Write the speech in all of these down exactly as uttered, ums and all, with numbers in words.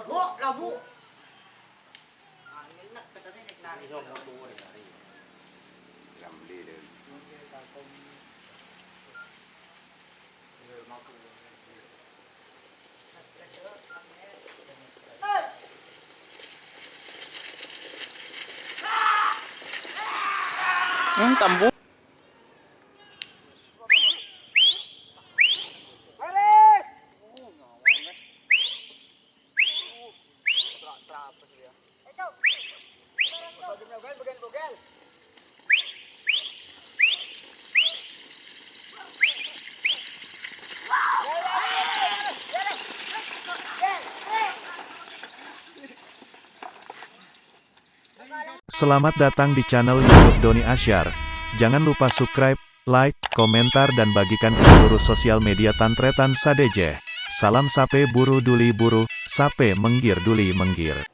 Bu, labu. Hmm, tambu. Selamat datang di channel YouTube Doni Asyar. Jangan lupa subscribe, like, komentar, dan bagikan ke seluruh sosial media tan-tarètan sadhâjâ. Salam sapè buru dhuli buru, sapè mèngghir dhuli mèngghir.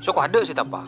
Soko adâ' sè tapa.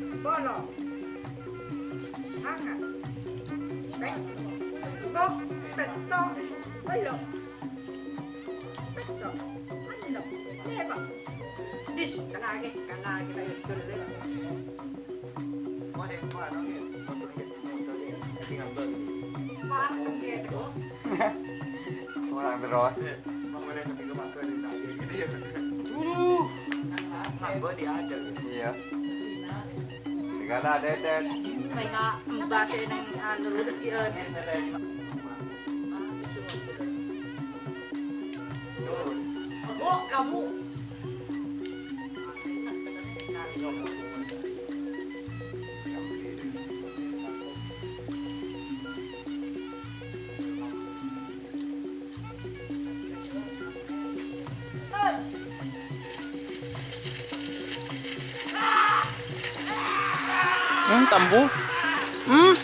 Sepolo. Sanga'. Pètto. Pètto. Tello'. Pètto. Ennem. Lèma'. Dis, kalaghi, kalaghi, ayo, dulu. Kurang terus. Iya. Segala ada, Dad. Mènga embasè neng anu, rejhe'an. Bu, kamu. Hmm, tambu. Hmm.